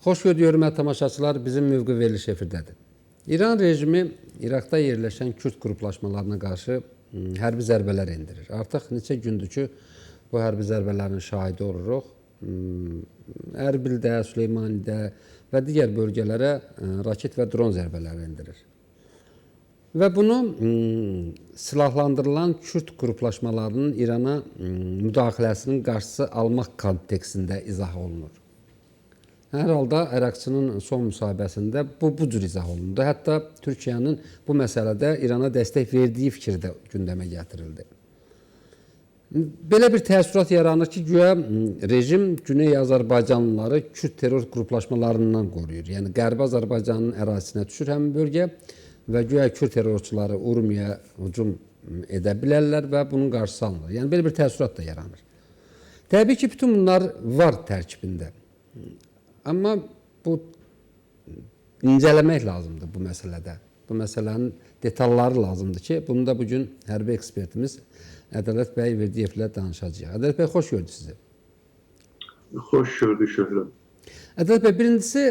Xoş gördük, hörmətli tamaşaçılar, bizim mövqe veriliş efirdədir. İran rejimi İraqda yerləşən Kürd qruplaşmalarına qarşı hərbi zərbələr endirir. Artıq neçə gündür ki, bu hərbi zərbələrin şahidi oluruq. Ərbildə, Süleymanidə və digər bölgələrə raket və dron zərbələri endirir. Və bunu silahlandırılan Kürd qruplaşmalarının İrana müdaxiləsinin qarşısı almaq kontekstində izah olunur. Hər halda Əraqçının son müsahibəsində bu cür izah olundu. Hətta Türkiyənin bu məsələdə İrana dəstək verdiyi fikri də gündəmə gətirildi. Belə bir təəssürat yaranır ki, güya rejim Güney Azərbaycanlıları Kürd terror qruplaşmalarından qoruyur. Yəni Qərbi Azərbaycanın ərazisinə düşür həmin bölgə və güya Kürd terrorçuları Urmiya hücum edə bilərlər və bunun qarşısı alınır. Yəni belə bir təəssürat da yaranır. Təbii ki, bütün bunlar var tərkibində. Amma bu incələmək lazımdır bu məsələdə. Bu məsələnin detalları lazımdır ki, bunu da bugün hərbi ekspertimiz Ədalət bəy Verdiyevlə danışacağıq. Ədalət bəy, xoş gördük sizi. Xoş gördük, Şöhrət. Ədalət bəy, birincisi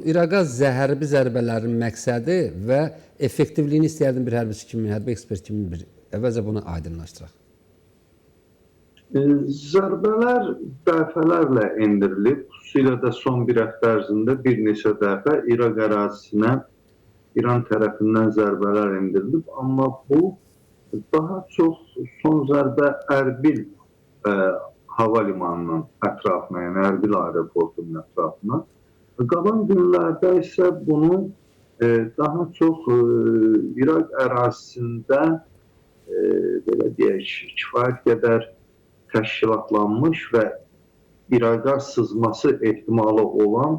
İraqa hərbi zərbələrin məqsədi və effektivliyini istəyərdim bir hərbiçi kimi, hərbi ekspert kimi bir əvvəlcə bunu aydınlaşdıraq. Zərbələr dəfələrlə endirilib, xüsusilə də son bir həftə ərzində bir neçə dəfə İraq ərazisinə İran tərəfindən zərbələr endirilib, amma bu daha çox son zərbə Ərbil hava limanının ətrafına, yəni Ərbil aeroportunun ətrafına. Qalan günlərdə isə bunu daha çox İraq ərazisində belə deyək, kifayət qədər təşkilatlanmış və İraqa sızması ehtimalı olan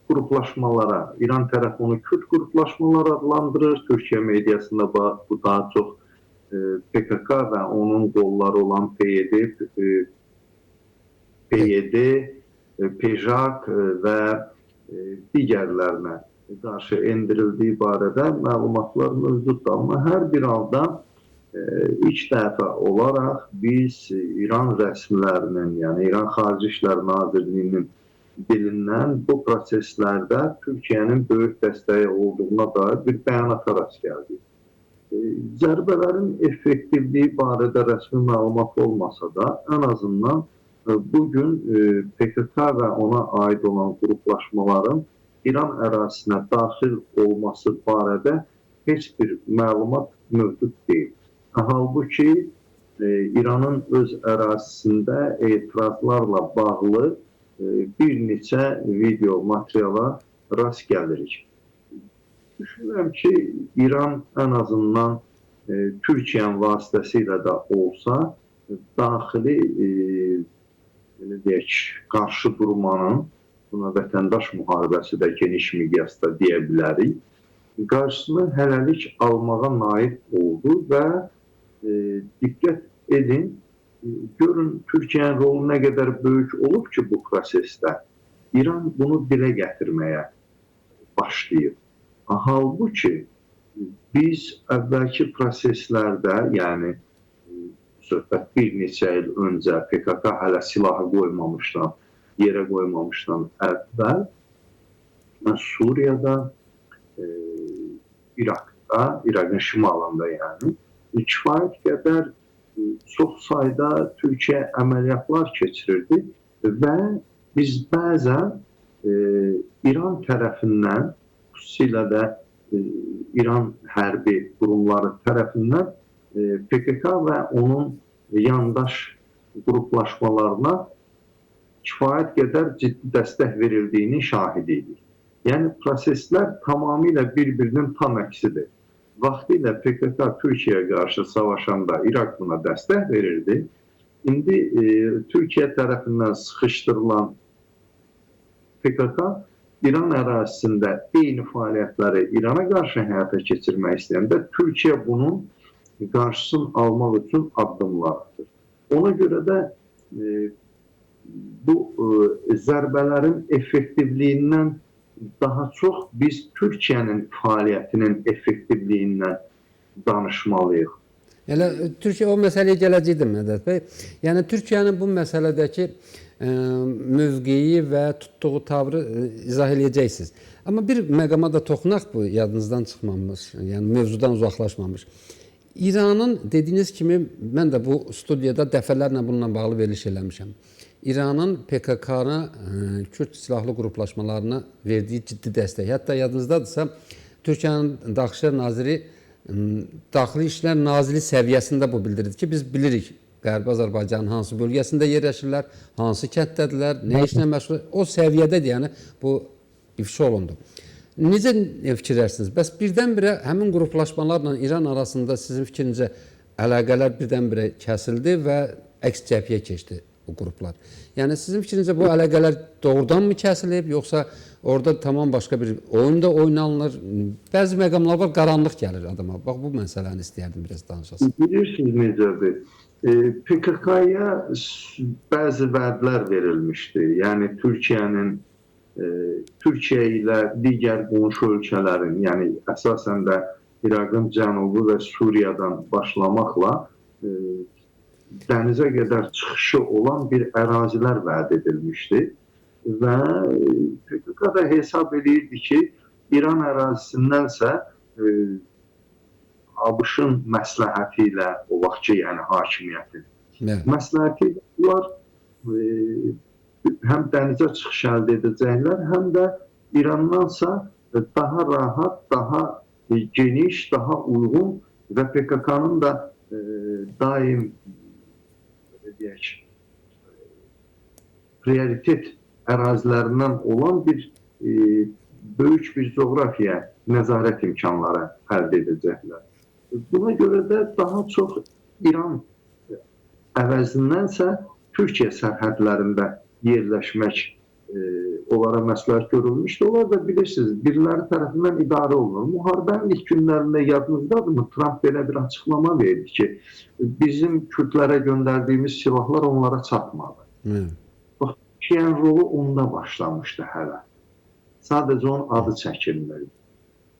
qruplaşmalara, İran tərəfi onu Kürd qruplaşmalar adlandırır. Türkiyə mediasında bu daha çox PKK və onun qolları olan PYD, PJAK və digərlərinə qarşı endirildiyi barədə məlumatlar mövcuddur. Amma hər bir halda ilk dəfə olaraq biz İran rəsmilərinin, yəni İran Xarici İşlər Nazirliyinin dilindən bu proseslərdə Türkiyənin böyük dəstəyi olduğuna dair bir bəyanata rast gəldik. Zərbələrin effektivliyi barədə rəsmi məlumat olmasa da, ən azından bugün PKK və ona aid olan qruplaşmaların İran ərazisinə daxil olması barədə heç bir məlumat mövcud deyil. Halbuki İranın öz ərazisində etirazlarla bağlı bir neçə video materiala rast gəlirik. Düşünürəm ki, İran ən azından Türkiyənin vasitəsilə də olsa daxili belə deyək, qarşı durmanın, buna vətəndaş müharibəsi də geniş miqyasda deyə bilərik, qarşısını hələlik almağa nail oldu və diqqət edin, görün Türkiyənin rolu nə qədər böyük olub ki bu prosesdə İran bunu dilə gətirməyə başlayıb. Halbuki biz əvvəlki proseslərdə, yəni söhbət bir neçə il öncə PKK hələ silahı qoymamışdan, yerə qoymamışdan əvvəl Suriyada, İraqda, İraqın şimalında yəni kifayət qədər çox sayda Türkiyə əməliyyatlar keçirirdi və biz bəzən İran tərəfindən, xüsusilə də İran hərbi qurumları tərəfindən PKK və onun yandaş qruplaşmalarına kifayət qədər ciddi dəstək verildiyinin şahidi idik. Yəni, proseslər tamamilə bir-birinin tam əksidir. Vaxtilə PKK Türkiyəyə qarşı savaşanda İraq buna dəstək verirdi. İndi Türkiyə tərəfindən sıxışdırılan PKK İran ərazisində eyni fəaliyyətləri İrana qarşı həyata keçirmək istəyəndə Türkiyə bunun qarşısını almaq üçün addımlar atır. Ona görə də bu zərbələrin effektivliyindən daha çox biz Türkiyənin fəaliyyətinin effektivliyindən danışmalıyıq. Elə Türkiyə o məsələyə gələcəkdim Mədət bəy. Yəni Türkiyənin bu məsələdəki mövqeyi və tutduğu tavrı izah eləyəcəksiniz. Amma bir məqama da toxunaq, bu yadınızdan çıxmamış, yəni mövzudan uzaqlaşmamış. İranın dediyiniz kimi, mən də bu studiyada dəfələrlə bununla bağlı veriliş eləmişəm. İranın PKK-na, Kürd silahlı qruplaşmalarına verdiyi ciddi dəstək. Hətta yadınızdadırsa, Türkiyənin Daxili İşlər Naziri, Daxili İşlər Naziri səviyyəsində bu bildirdi ki, biz bilirik Qərbi Azərbaycanın hansı bölgəsində yerləşirlər, hansı kənddədirlər, nə işlə məşğul. O səviyyədədir, yəni bu ifşa olundu. Necə fikirlərsiniz? Bəs birdən-birə həmin qruplaşmalarla İran arasında sizin fikrincə əlaqələr birdən-birə kəsildi və əks cəbhəyə keçdi bu qruplar. Yəni sizin fikrincə bu əlaqələr doğrudanmı kəsilib, yoxsa orada tamam başqa bir oyun da oynanılır? Bəzi məqamlar var, qaranlıq gəlir adama. Bax, bu məsələni istəyərdim biraz danışasın. Bilirsiniz necədir? PKK-ya bəzi vədlər verilmişdi. Yəni Türkiyənin, Türkiyə ilə digər qonşu ölkələrin, yəni əsasən də İraqın cənubu və Suriyadan başlamaqla dənizə qədər çıxışı olan bir ərazilər vəd edilmişdi və PKK da hesab edirdi ki, İran ərazisindənsə ABŞ-ın məsləhəti ilə, o vaxtki yəni hakimiyyətin məsləhəti ilə bunlar həm dənizə çıxış əldə edəcəklər, həm də İrandansa daha rahat, daha geniş, daha uyğun və PKK-nın da daim deyək, prioritet ərazilərindən olan bir böyük bir coğrafiya nəzarət imkanları əldə edəcəklər. Buna görə də daha çox İran əvəzindənsə Türkiyə sərhədlərində yerləşmək onlara məsləhət görülmüşdü. Onlar da bilirsiniz, biriləri tərəfindən idarə olunur. Müharibənin ilk günlərində yadınızdadırmı? Tramp belə bir açıqlama verdi ki, bizim Kürdlərə göndərdiyimiz silahlar onlara çatmadı. Bax, Türkiyənin rolu onda başlamışdı hələ. Sadəcə onun adı çəkilmirdi.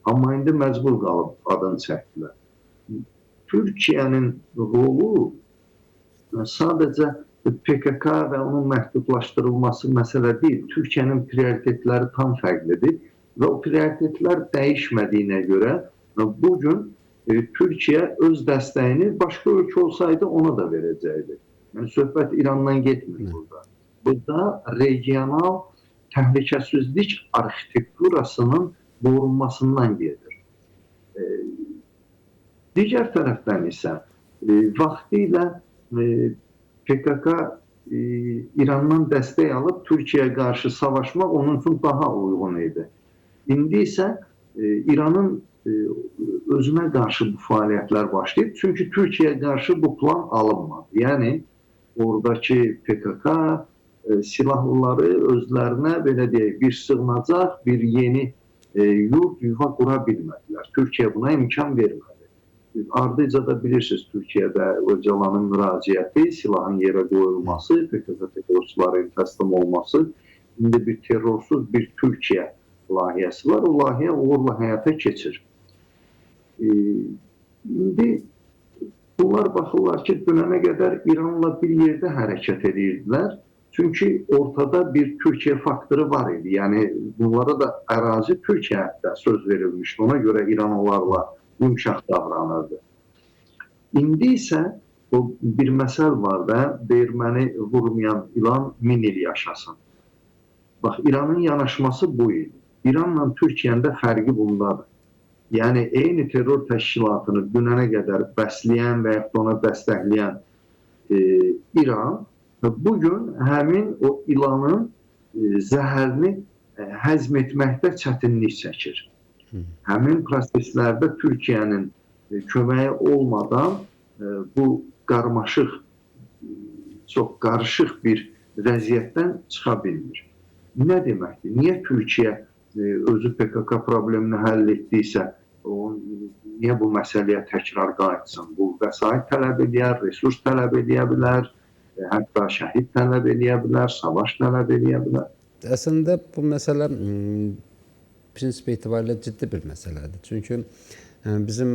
Amma indi məcbur qalıb adını çəkdilər. Türkiyənin rolu sadəcə PKK və onun məhdudlaşdırılması məsələ deyil. Türkiyənin prioritetləri tam fərqlidir və o prioritetlər dəyişmədiyinə görə bugün Türkiyə öz dəstəyini başqa ölkə olsaydı ona da verəcəkdi. Yəni söhbət İrandan getmir burada. Burada regional təhlükəsizlik arxitekturasının qorunmasından gedir. Digər tərəfdən isə vaxtilə PKK İrandan dəstək alıb Türkiyəyə qarşı savaşmaq onun üçün daha uyğun idi. İndi isə İranın özünə qarşı bu fəaliyyətlər başlayıb. Çünki Türkiyəyə qarşı bu plan alınmadı. Yəni oradakı PKK silahlıları özlərinə belə deyək, bir sığınacaq, bir yeni yurt, yuva qura bilmədilər. Türkiyə buna imkan vermədi. Ardıca da bilirsiniz, Türkiyədə Öcalanın müraciəti, silahın yerə qoyulması, PKK terrorçuların təslim olması, indi bir terrorsuz bir Türkiyə layihəsi var. O layihə uğurla həyata keçir. İndi bunlar baxırlar ki, dünənə qədər İranla bir yerdə hərəkət edirdilər. Çünki ortada bir Türkiyə faktoru var idi. Yəni bunlara da ərazi Türkiyə hətta söz verilmişdi. Ona görə İran onlarla yumşaq davranırdı. İndi isə o bir məsəl var da, deyir məni vurmayan ilan 1000 il yaşasın. Bax, İranın yanaşması bu idi. İranla Türkiyənin də fərqi bundadır. Yəni eyni terror təşkilatını dünənə qədər bəsləyən və yaxud ona dəstəkləyən İran bugün həmin o ilanın zəhərini həzm etməkdə çətinlik çəkir. Həmin proseslərdə Türkiyənin köməyi olmadan bu qarmaşıq, çox qarışıq bir vəziyyətdən çıxa bilmir. Nə deməkdir? Niyə Türkiyə özü PKK problemini həll etdiysə, niyə bu məsələyə təkrar qayıtsın? Bu vəsait tələb eləyər, resurs tələb eləyə bilər, hətta şəhid tələb eləyə bilər, savaş tələb eləyə bilər. Əslində bu məsələ prinsip etibarilə ciddi bir məsələdir. Çünki Bizim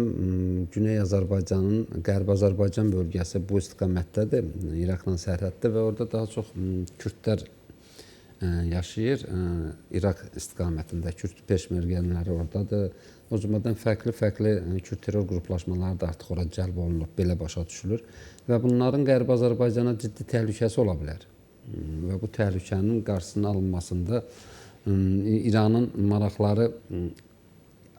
Güney Azərbaycanın Qərbi Azərbaycan bölgəsi bu istiqamətdədir, İraqla sərhəddə və orada daha çox kürdlər yaşayır. İraq istiqamətində kürd peşmərgələri oradadır. O cümlədən fərqli-fərqli kürd terror qruplaşmaları da artıq ora cəlb olunub, belə başa düşülür və bunların Qərbi Azərbaycana ciddi təhlükəsi ola bilər. Və bu təhlükənin qarşısının alınmasında İranın maraqları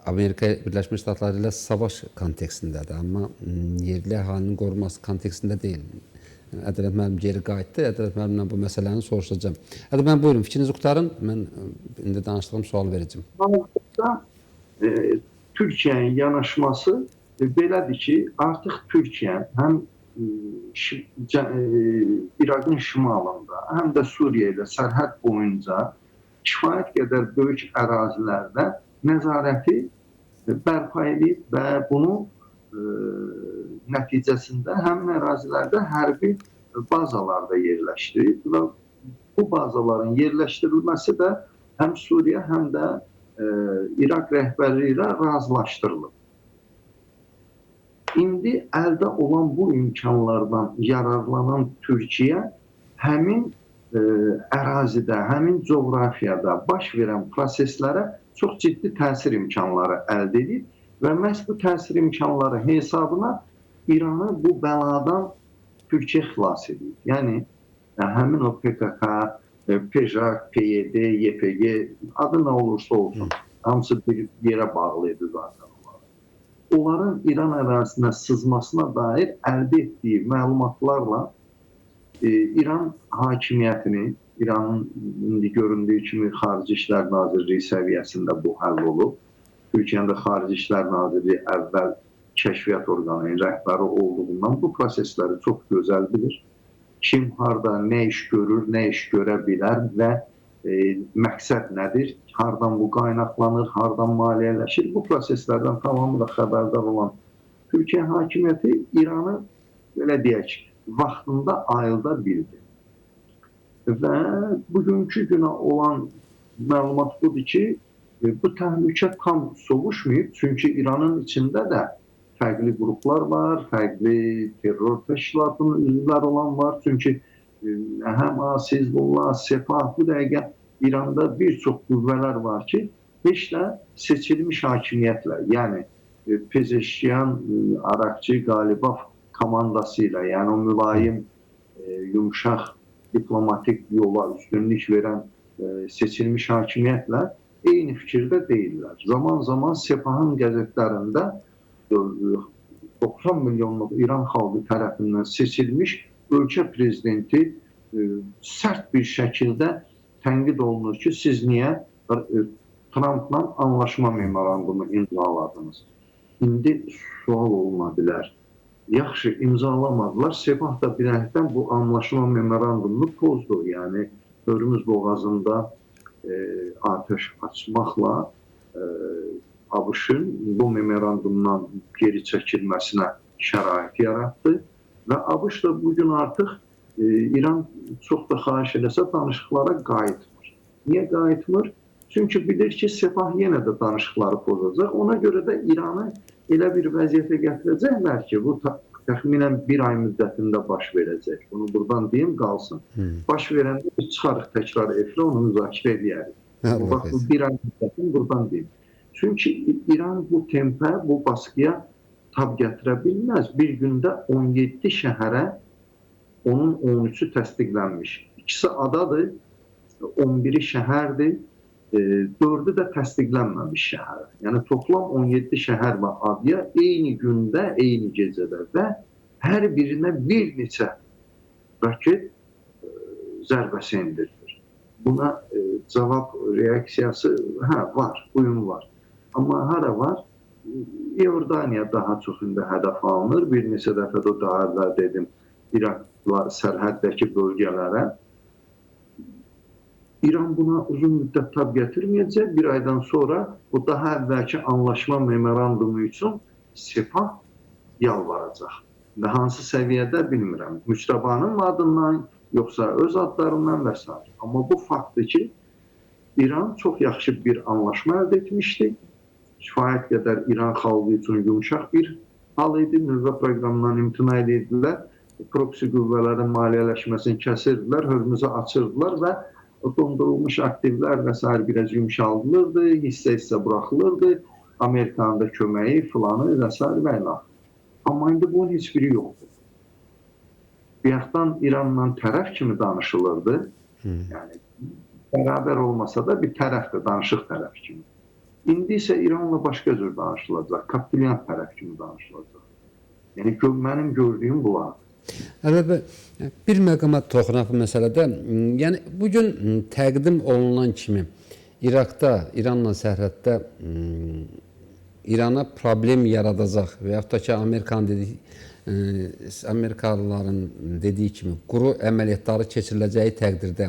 Amerika Birləşmiş Ştatları ilə savaş kontekstindədir, amma yerli əhalinin qorunması kontekstində deyil. Ədalət müəllim geri qayıtdı. Ədalət müəllimlə bu məsələni soruşacağam. Ədalət müəllim, buyurun, fikrinizi qurtarın. Mən indi danışdığım sual verəcəm. Hazırda Türkiyənin yanaşması belədir ki, artıq Türkiyə həm İraqın şimalında, həm də Suriyə ilə sərhəd boyunca kifayət qədər böyük ərazilərdə nəzarəti bərpa edib və bunu nəticəsində həmin ərazilərdə hərbi bazalarda yerləşdirib və bu bazaların yerləşdirilməsi də həm Suriyə, həm də İraq rəhbərliyi ilə razılaşdırılıb. İndi əldə olan bu imkanlardan yararlanan Türkiyə həmin ərazidə, həmin coğrafiyada baş verən proseslərə çox ciddi təsir imkanları əldə edib və məhz bu təsir imkanları hesabına İranı bu bəladan Türkiyə xilas edib. Yəni, həmin o PKK, PJAK, PYD, YPG, adı nə olursa olsun, hamısı bir yerə bağlı idi zaten onların. Onların İran ərazisinə sızmasına dair əldə etdiyi məlumatlarla İran hakimiyyətini, İranın indi göründüyü kimi Xarici İşlər Nazirliyi səviyyəsində bu həll olub. Türkiyənin də Xarici İşlər Nazirliyi əvvəl kəşfiyyat orqanının rəhbəri olduğundan bu prosesləri çox gözəl bilir. Kim harda nə iş görür, nə iş görə bilər və məqsəd nədir, hardan bu qaynaqlanır, hardan maliyyələşir. Bu proseslərdən tamamilə xəbərdar olan Türkiyə hakimiyyəti İranı, belə deyək, vaxtında ayılda bildi. Və bugünkü günə olan məlumat budur ki, bu təhlükə tam sovuşmayıb, çünki İranın içində də fərqli qruplar var, fərqli terror təşkilatının üzvləri olan var. Çünki həm Hizbullah, Sepah, bu dəqiqə İranda bir çox qüvvələr var ki, heç də seçilmiş hakimiyyətlə, yəni Pezeşkiyan, Araqçı, Qalibaf komandası ilə, yəni o mülayim, yumşaq diplomatik yola üstünlük verən seçilmiş hakimiyyətlə eyni fikirdə deyirlər. Zaman-zaman Sepahın qəzetlərində 90 milyonluq İran xalqı tərəfindən seçilmiş ölkə prezidenti sərt bir şəkildə tənqid olunur ki, siz niyə Trumpla anlaşma memorandumu imzaladınız? İndi sual oluna bilər. Yaxşı, imzalamadılar. Sepah da birəhdən bu anlaşma memorandumunu pozdu. Yəni, Hörmüz boğazında atəş açmaqla ABŞ-ın bu memorandumdan geri çəkilməsinə şərait yaratdı və ABŞ da bugün artıq İran çox da xahiş eləsə danışıqlara qayıtmır. Niyə qayıtmır? Çünki bilir ki, Sepah yenə də danışıqları pozacaq. Ona görə də İranı elə bir vəziyyətə gətirəcəklər ki, bu təxminən bir ay müddətində baş verəcək. Bunu buradan deyim, qalsın. Baş verəndə biz çıxarıq təkrar efirə, onu müzakirə edərik. Bax, bu bir ay müddətini buradan deyim. Çünki İran bu tempə, bu baskıya tab gətirə bilməz. Bir gündə 17 şəhərə, onun 13-ü təsdiqlənmiş. İkisi adadır, 11-i şəhərdir, 4-ü də təsdiqlənməmiş şəhər. Yəni toplam 17 şəhər və adaya eyni gündə, eyni gecədə və hər birinə bir neçə raket zərbəsi endirilir. Buna cavab reaksiyası var, uyum var. Amma hara var? İordaniya daha çox indi hədəf alınır. Bir neçə dəfə də daha əvvəl dedim, İraqla sərhəddəki bölgələrə. İran buna uzun müddət tab gətirməyəcək. Bir aydan sonra bu daha əvvəlki anlaşma memorandumu üçün Sepah yalvaracaq. Və hansı səviyyədə bilmirəm. Müctəbanın adından, yoxsa öz adlarından və s. Amma bu faktdır ki, İran çox yaxşı bir anlaşma əldə etmişdi. Kifayət qədər İran xalqı üçün yumşaq bir hal idi. Nüvə proqramından imtina edirdilər. Proksi qüvvələrin maliyyələşməsini kəsirdilər, Hörmüzü açırdılar və dondurulmuş aktivlər və sair biraz yumşaldılırdı, hissə-hissə buraxılırdı. Amerikanın da köməyi filanı və sair və ilə. Amma indi bunun heç biri yoxdur. Bir yaxdan İranla tərəf kimi danışılırdı. Yəni bərabər olmasa da bir tərəfdir, danışıq tərəf kimi. İndi isə İranla başqa cür danışılacaq, kapitulyant tərəf kimi danışılacaq. Yəni mənim gördüyüm bunlardır. Əlbəttə, bir məqama toxunaq bu məsələdə. Yəni bugün təqdim olunan kimi İraqda, İranla sərhəddə İrana problem yaradacaq və yaxud da ki, Amerikalıların dediyi kimi quru əməliyyatları keçiriləcəyi təqdirdə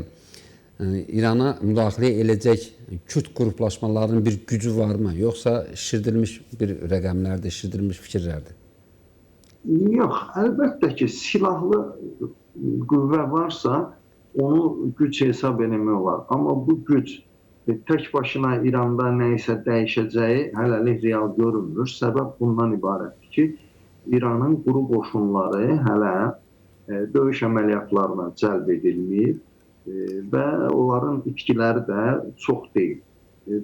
İrana müdaxilə eləcək Kürd qruplaşmalarının bir gücü varmı? Yoxsa şişirdilmiş bir rəqəmlərdir, şişirdilmiş fikirlərdir? Yox, əlbəttə ki, silahlı qüvvə varsa, onu güc hesab eləmək olar. Amma bu güc tək başına İranda nə isə dəyişəcəyi hələlik real görünmür. Səbəb bundan ibarətdir ki, İranın quru qoşunları hələ döyüş əməliyyatlarına cəlb edilməyib və onların itkiləri də çox deyil.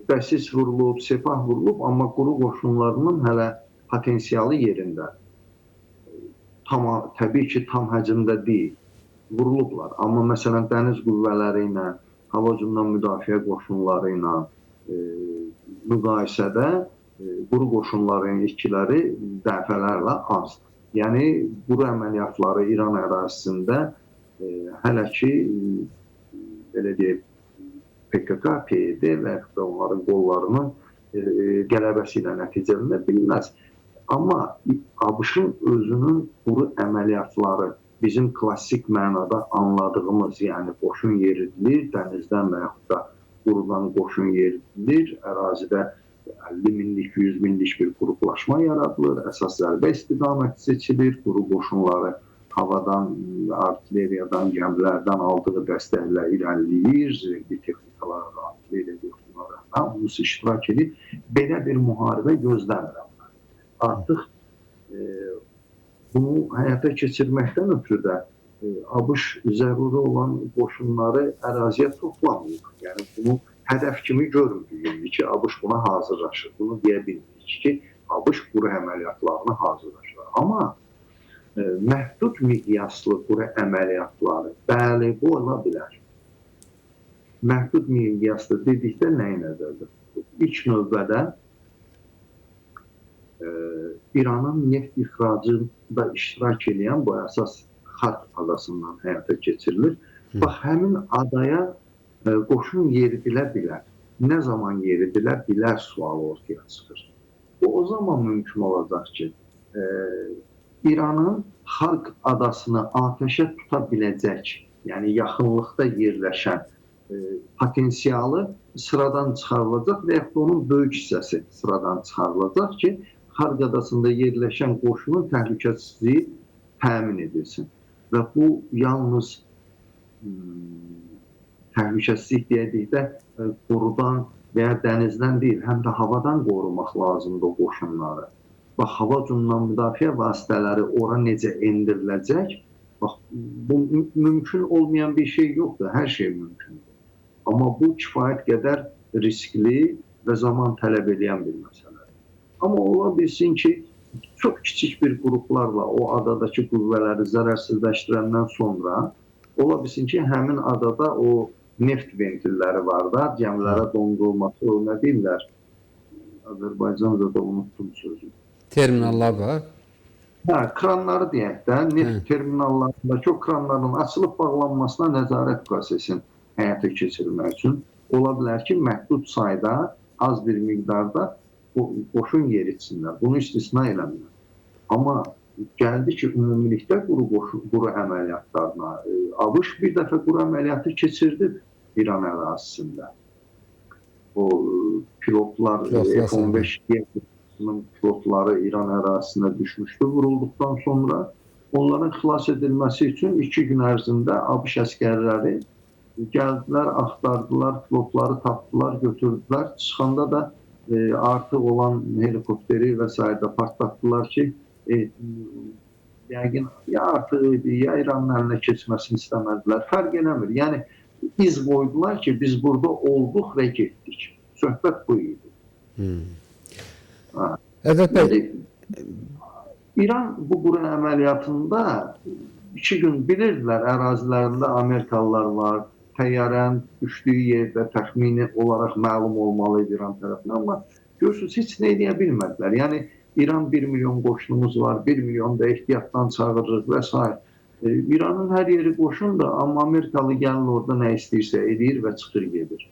Bəsis vurulub, Sepah vurulub, amma quru qoşunlarının hələ potensialı yerində. Təbii ki, tam həcmdə deyil, vurulublar. Amma məsələn, dəniz qüvvələri ilə, hava hücumundan müdafiə qoşunları ilə müqayisədə quru qoşunların itkiləri dəfələrlə azdır. Yəni, quru əməliyyatları İran ərazisində hələ ki, belə deyək, PKK, PYD və yaxud da onların qollarının qələbəsi ilə nəticələnə bilməz. Amma ABŞ-ın özünün quru əməliyyatları bizim klassik mənada anladığımız, yəni qoşun yeridilir, dənizdən və yaxud da qurudan qoşun yeridilir, ərazidə 50 minlik, 100 minlik bir qruplaşma yaradılır, əsas zərbə istiqaməti seçilir, quru qoşunları havadan, artilleriyadan, gəmilərdən aldığı dəstəklə irəliləyir, zirehli texnikalara, artilleriya qoşunları, hamısı iştirak edir. Belə bir müharibə gözləmirəm. Artıq bunu həyata keçirməkdən ötürü də ABŞ zəruri olan qoşunları əraziyə toplamayıb. Yəni bunu hədəf kimi görmür. Yəni ki, ABŞ buna hazırlaşır. Bunu deyə bilmirik ki, ABŞ quru əməliyyatlarına hazırlaşır. Amma məhdud miqyaslı quru əməliyyatları, bəli, bu ola bilər. Məhdud miqyaslı dedikdə nəyi nəzərdə tutulur? İlk növbədə İranın neft ixracında iştirak edən bu əsas Xarq adasından həyata keçirilir. Bax, həmin adaya qoşun yeridilə bilər. Nə zaman yeridilə bilər sualı ortaya çıxır. Bu, o zaman mümkün olacaq ki, İranın Xarq adasını atəşə tuta biləcək, yəni yaxınlıqda yerləşən potensialı sıradan çıxarılacaq və yaxud da onun böyük hissəsi sıradan çıxarılacaq ki, Xarq adasında yerləşən qoşunun təhlükəsizliyi təmin edilsin. Və bu yalnız təhlükəsizlik deyədikdə qurudan və ya dənizdən deyil, həm də havadan qorumaq lazımdır o qoşunları. Bax, hava hücumundan müdafiə vasitələri ora necə endiriləcək? Bax, bu mümkün olmayan bir şey yoxdur, hər şey mümkündür. Amma bu kifayət qədər riskli və zaman tələb edən bir məsələdir. Amma ola bilsin ki, çox kiçik bir qruplarla o adadakı qüvvələri zərərsizləşdirəndən sonra ola bilsin ki, həmin adada o neft ventilləri var da, gəmilərə dondurulması, o nə deyirlər? Azərbaycanca da unutdum sözü. Terminallar var. Hə, kranları deyək də, neft terminallarındakı o kranların açılıb bağlanmasına nəzarət prosesini həyata keçirmək üçün ola bilər ki, məhdud sayda, az bir miqdarda qoşun yeritsinlər. Bunu istisna eləmirlər. Amma gəldi ki, ümumilikdə quru əməliyyatlarına, ABŞ bir dəfə quru əməliyyatı keçirdi İran ərazisində. O pilotlar, F-15 pilotları İran ərazisinə düşmüşdü vurulduqdan sonra. Onların xilas edilməsi üçün 2 gün ərzində ABŞ əskərləri gəldilər, axtardılar, pilotları tapdılar, götürdülər. Çıxanda da Artıq olan helikopteri və sair də partlatdılar ki, yəqin ya artıq idi, ya İranın əlinə keçməsini istəmədilər. Fərq eləmir. Yəni iz qoydular ki, biz burada olduq və getdik. Söhbət bu idi. Əlbəttə. İran bu quru əməliyyatında 2 gün bilirdilər, ərazilərində Amerikalılar var, təyyarənin düşdüyü yerdə təxmini olaraq məlum olmalı idi İran tərəfindən, amma görürsünüz, heç nə eləyə bilmədilər. Yəni İran 1 milyon qoşunumuz var, 1 milyon da ehtiyatdan çağırırıq və s. İranın hər yeri qoşundur, amma Amerikalı gəlir orada nə istəyirsə eləyir və çıxır gedir.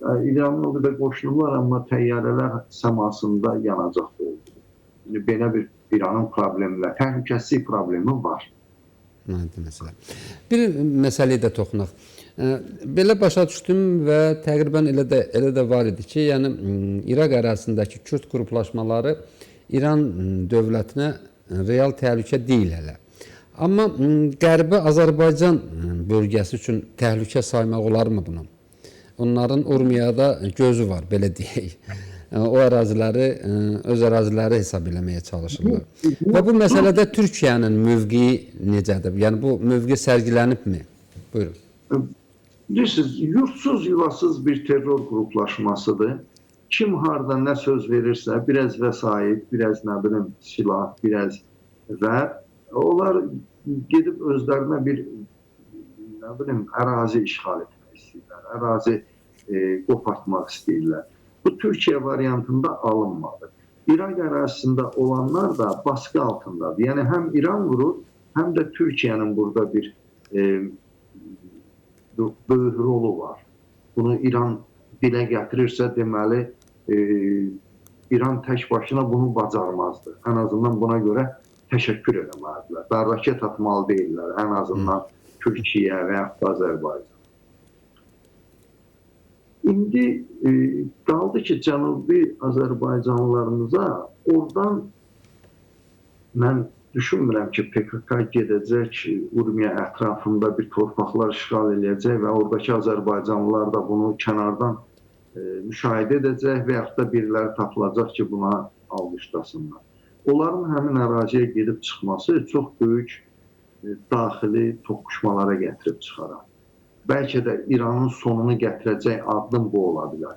İranın o qədər qoşunu var, amma təyyarələr səmasında yanacaq oldu. Yəni, belə bir İranın problemləri, təhlükəsizlik problemi var. Məsələ. Bir məsələyə də toxunaq. Belə başa düşdüm və təqribən elə də var idi ki, yəni İraq ərazisindəki Kürd qruplaşmaları İran dövlətinə real təhlükə deyil hələ. Amma Qərbi Azərbaycan bölgəsi üçün təhlükə saymaq olarmı bunu? Onların Urmiyada gözü var, belə deyək. O əraziləri öz əraziləri hesab eləməyə çalışırlar. Və bu məsələdə Türkiyənin mövqeyi necədir? Yəni bu mövqe sərgilənibmi? Buyurun. Bilirsiniz, yurtsuz, yuvasız bir terror qruplaşmasıdır. Kim harda nə söz verirsə, biraz vəsait, biraz nə bilim silah, biraz və onlar gedib özlərinə bir nə bilim ərazi işğal etmək istəyirlər, ərazi qopartmaq istəyirlər. Bu Türkiyə variantında alınmadı. İraq ərazisində olanlar da baskı altındadır. Yəni həm İran vurur, həm də Türkiyənin burada bir böyük rolu var. Bunu İran dilə gətirirsə, deməli İran tək başına bunu bacarmazdı. Ən azından buna görə təşəkkür eləməlidirlər. Daha raket atmalı deyirlər, ən azından Türkiyə və yaxud da Azərbaycan. İndi qaldı ki, Cənubi Azərbaycanlılarımıza oradan mən düşünmürəm ki, PKK gedəcək, Urmiya ətrafında bir torpaqlar işğal eləyəcək və oradakı Azərbaycanlılar da bunu kənardan müşahidə edəcək və yaxud da biriləri tapılacaq ki, buna alqışlasınlar. Onların həmin əraziyə gedib çıxması çox böyük daxili toqquşmalara gətirib çıxarar. Bəlkə də İranın sonunu gətirəcək addım bu ola bilər.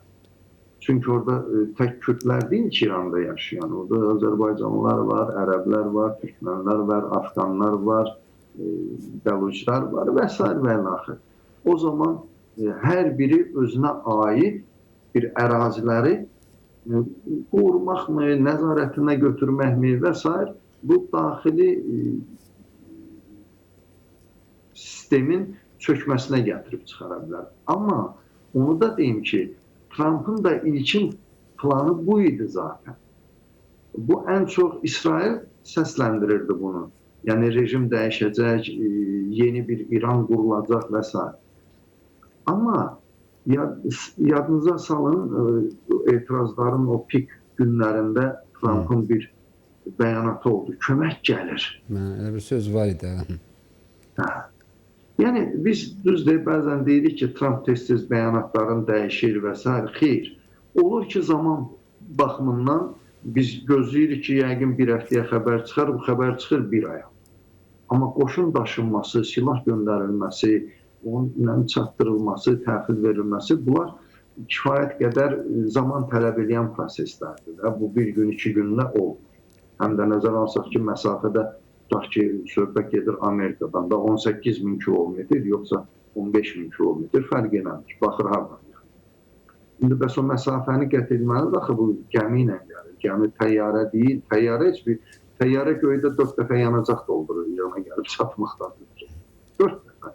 Çünki orada tək Kürdlər deyil ki, İranda yaşayan. Orada Azərbaycanlılar var, Ərəblər var, Türkmənlər var, Afqanlar var, Bəluclar var və s. və ilaxır. O zaman hər biri özünə aid bir əraziləri qorumaqmı, nəzarətinə götürməkmi və s. bu daxili sistemin çökməsinə gətirib çıxara bilər. Amma onu da deyim ki, Trump'ın da ilkin planı bu idi zaten. Bu ən çox İsrail səsləndirirdi bunu. Yəni rejim dəyişəcək, yeni bir İran qurulacaq və s. Amma yadınıza salın, etirazların o pik günlərində Trump'ın bir bəyanatı oldu. Kömək gəlir. Elə bir söz var idi. Hə. Yəni biz düz deyib bəzən deyirik ki, Trump tez-tez bəyanatlarını dəyişir və s. Xeyr. Olur ki, zaman baxımından biz gözləyirik ki, yəqin bir həftəyə xəbər çıxar, bu xəbər çıxır bir aya. Amma qoşun daşınması, silah göndərilməsi, onun çatdırılması, təhvil verilməsi, bunlar kifayət qədər zaman tələb edən proseslərdir. Və bu bir gün, iki gündə olmur. Həm də nəzərə alsaq ki, məsafədə tutaq ki, söhbət gedir Amerikadan da 18 min kilometr, yoxsa 15 min kilometr fərq eləmir. Baxır hardan gəlir. İndi bəs o məsafəni qət etməlidir, axı bu gəmi ilə gəlir. Gəmi təyyarə deyil, təyyarə heç bir, təyyarə göydə 4 dəfə yanacaq doldurur İrana gəlib çatmaqdan. 4 dəfə.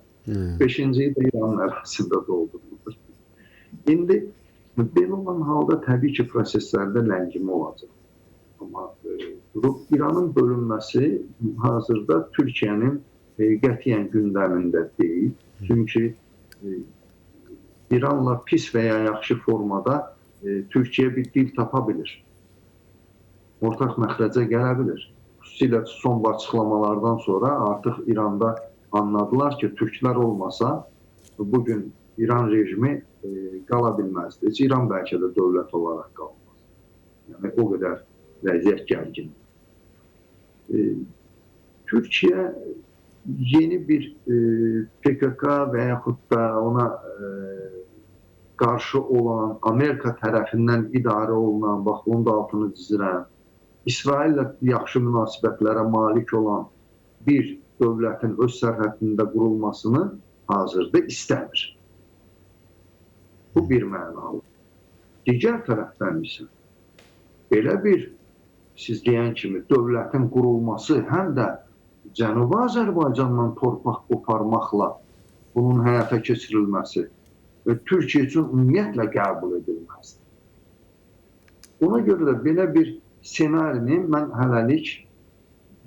5-ciyi də İranın ərazisində doldurulur. İndi belə olan halda təbii ki, proseslərdə ləngimə olacaq. Amma durub İranın bölünməsi hazırda Türkiyənin qətiyyən gündəmində deyil. Çünki İranla pis və ya yaxşı formada Türkiyə bir dil tapa bilir. Ortaq məxrəcə gələ bilir. Xüsusilə son açıqlamalardan sonra artıq İranda anladılar ki, türklər olmasa bugün İran rejimi qala bilməzdi. Heç İran bəlkə də dövlət olaraq qalmaz. Yəni, o qədər vəziyyət gərgin. Türkiyə yeni bir PKK və yaxud da ona qarşı olan, Amerika tərəfindən idarə olunan, bax bunun da altını cizirəm, İsraillə yaxşı münasibətlərə malik olan bir dövlətin öz sərhədində qurulmasını hazırda istəmir. Bu bir mənalı. Digər tərəfdən isə belə bir, siz deyən kimi, dövlətin qurulması həm də Cənubi Azərbaycandan torpaq qoparmaqla bunun həyata keçirilməsi Türkiyə üçün ümumiyyətlə qəbul edilməzdir. Ona görə də belə bir ssenarini mən hələlik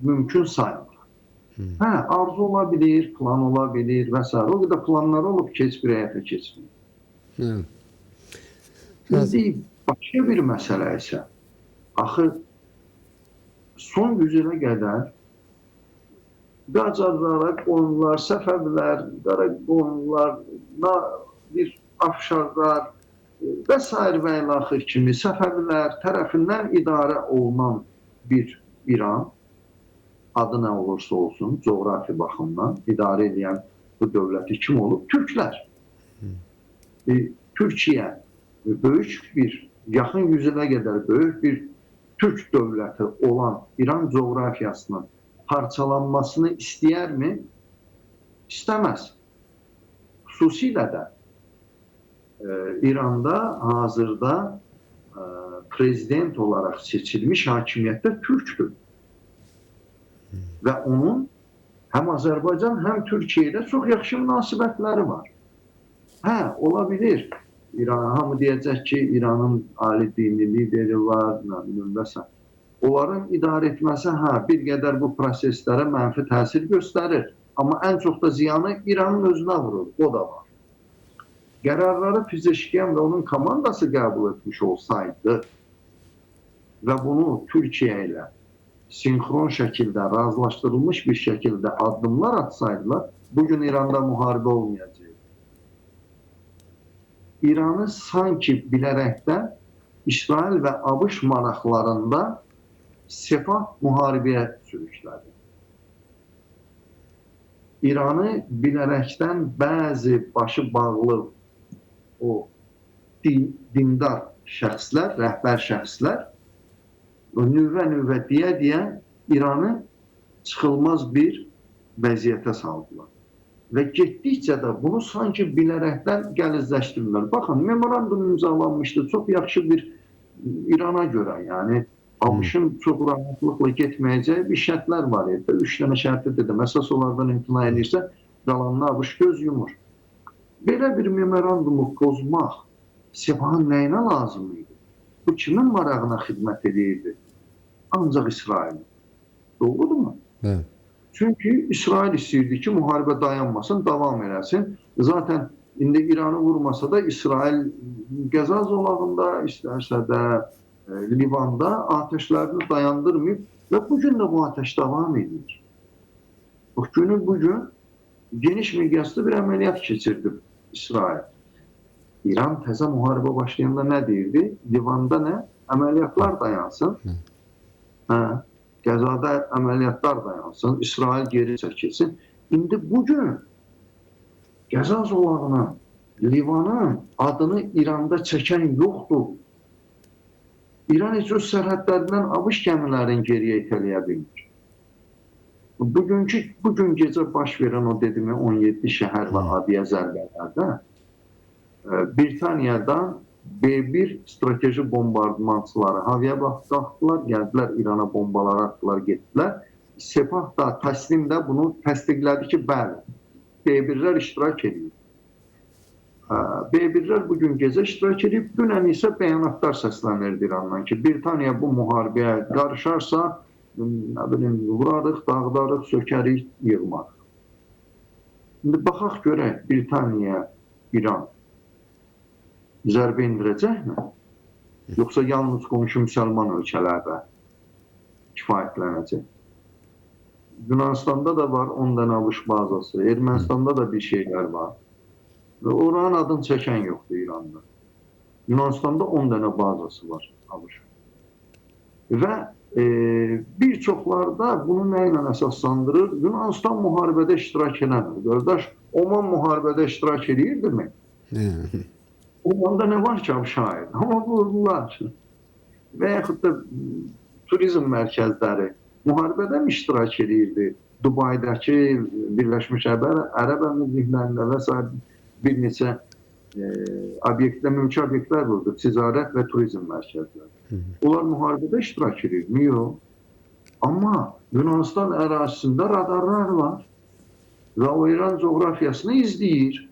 mümkün saymıram. Hə, arzu ola bilir, plan ola bilir və s. O qədər planları olub ki, heç bir həyata keçmir. İndi başqa bir məsələ isə, axı son 100 ilə qədər Qacarlara qoyunlar, Səfəvilər, Qaraqoyunlar, bir Afşarlar və s. və ilaxır kimi Səfəvilər tərəfindən idarə olunan bir İran, adı nə olursa olsun, coğrafi baxımdan idarə edən bu dövləti kim olub? Türklər. Türkiyə böyük bir, yaxın 100 ilə qədər böyük bir Türk dövləti olan İran coğrafiyasının parçalanmasını istəyərmi? İstəməz. Xüsusilə də İranda hazırda prezident olaraq seçilmiş hakimiyyətdə Türkdür. Və onun həm Azərbaycan, həm Türkiyə ilə çox yaxşı münasibətləri var. Hə, ola bilir. İran, hamı deyəcək ki, İranın ali dini lideri var, nə bilim və s. Onların idarə etməsi, hə, bir qədər bu proseslərə mənfi təsir göstərir. Amma ən çox da ziyanı İranın özünə vurur, o da var. Qərarları Pezeşkiyan və onun komandası qəbul etmiş olsaydı və bunu Türkiyə ilə sinxron şəkildə, razılaşdırılmış bir şəkildə addımlar atsaydılar, bugün İranda müharibə olmayacaqdı. İranı sanki bilərəkdən İsrail və ABŞ maraqlarında Sepah müharibəyə sürüklədi. İranı bilərəkdən bəzi başı bağlı o dindar şəxslər, rəhbər şəxslər nüvə-nüvə deyə-deyə İranı çıxılmaz bir vəziyyətə saldılar. Və getdikcə də bunu sanki bilərəkdən gəlizləşdirirlər. Baxın, memorandum imzalanmışdı. Çox yaxşı bir İrana görə, yəni ABŞ-ın çox rahatlıqla getməyəcəyi bir şərtlər var idi. 3 dənə şərti dedim. Əsas onlardan imtina edirsə, qalanına ABŞ göz yumur. Belə bir memorandumu pozmaq Sepahın nəyinə lazım idi? Bu kimin marağına xidmət edirdi? Ancaq İsrailin. Doğrudurmu? Evet. Çünki İsrail istəyirdi ki, müharibə dayanmasın, davam eləsin. Zaten indi İranı vurmasa da İsrail Qəza zolağında, istərsə də Livanda atəşlərini dayandırmayıb və bugün də bu atəş davam edir. Bax, günü bugün geniş miqyaslı bir əməliyyat keçirdi İsrail. İran təzə müharibə başlayanda nə deyirdi? Livanda nə? Əməliyyatlar dayansın. Hə, Qəzada əməliyyatlar dayansın, İsrail geri çəkilsin. İndi bugün Qəza zolağının, Livanın adını İranda çəkən yoxdur. İran heç öz sərhədlərindən ABŞ gəmilərini geriyə itələyə bilmir. Bugün gecə baş verən o dediyim 17 şəhər və adiyə zərbələrdə Britaniyadan B-1 strateji bombardımançıları havaya qalxdılar, gəldilər İrana bombalar atdılar, getdilər. Sepah da, Təslim də bunu təsdiqlədi ki, bəli, B-1-lər iştirak edir. B-1-lər bugün gecə iştirak edib, dünən isə bəyanatlar səslənirdi İrandan ki, Britaniya bu müharibəyə qarışarsa, nə bilim, vurarıq, dağıdarıq, sökərik, yığmarıq. İndi baxaq görək, Britaniya, İran zərbə indirəcəkmi? Yoxsa yalnız qonşu müsəlman ölkələrdə kifayətlənəcək? Yunanistanda da var 10 dənə ABŞ bazası, Ermənistanda da bir şeylər var. Və oranın adını çəkən yoxdur İranda. Yunanistanda 10 dənə bazası var ABŞ. Və bir çoxları da bunu nə ilə əsaslandırır? Yunanistan müharibədə iştirak eləmir. Qardaş, Oman müharibədə iştirak eləyirdimi? Omanda nə var ki, şahid? Amma vurdular. Və yaxud da turizm mərkəzləri müharibədə mi iştirak eləyirdi? Dubaydakı Birləşmiş Ərəb Əmirliklərində və sair bir neçə obyektlər, mülki obyektlər vurdu. Ticarət və turizm mərkəzləri. Onlar müharibədə iştirak edirmi? Yox. Amma Yunanistan ərazisində radarlar var və o İran coğrafiyasını izləyir.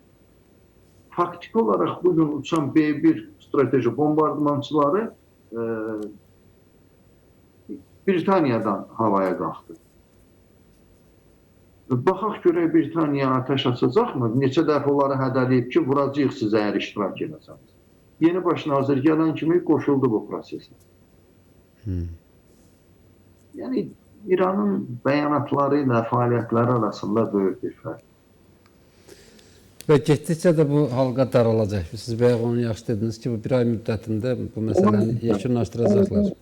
Faktiki olaraq bugün uçan B-1 strateji bombardımançıları Britaniyadan havaya qalxdı. Baxaq görək Britaniya atəş açacaqmı? Neçə dəfə onları hədələyib ki, vuracağıq siz əgər iştirak eləsəniz. Yeni baş nazir gələn kimi qoşuldu bu prosesə. Yəni İranın bəyanatları ilə fəaliyyətləri arasında böyük bir fərq. Və getdikcə də bu halqa daralacaq. Siz bayaq onu yaxşı dediniz ki, bu bir ay müddətində bu məsələni yekunlaşdıracaqlar.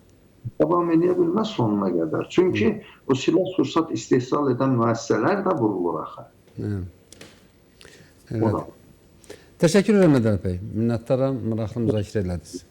Davam edə bilməz sonuna qədər. Çünki o silah-sursat istehsal edən müəssisələr də vurulur axı. Evet. Təşəkkür edirəm Ədəl bəy. Minnətdaram, maraqlı müzakirə elədiniz.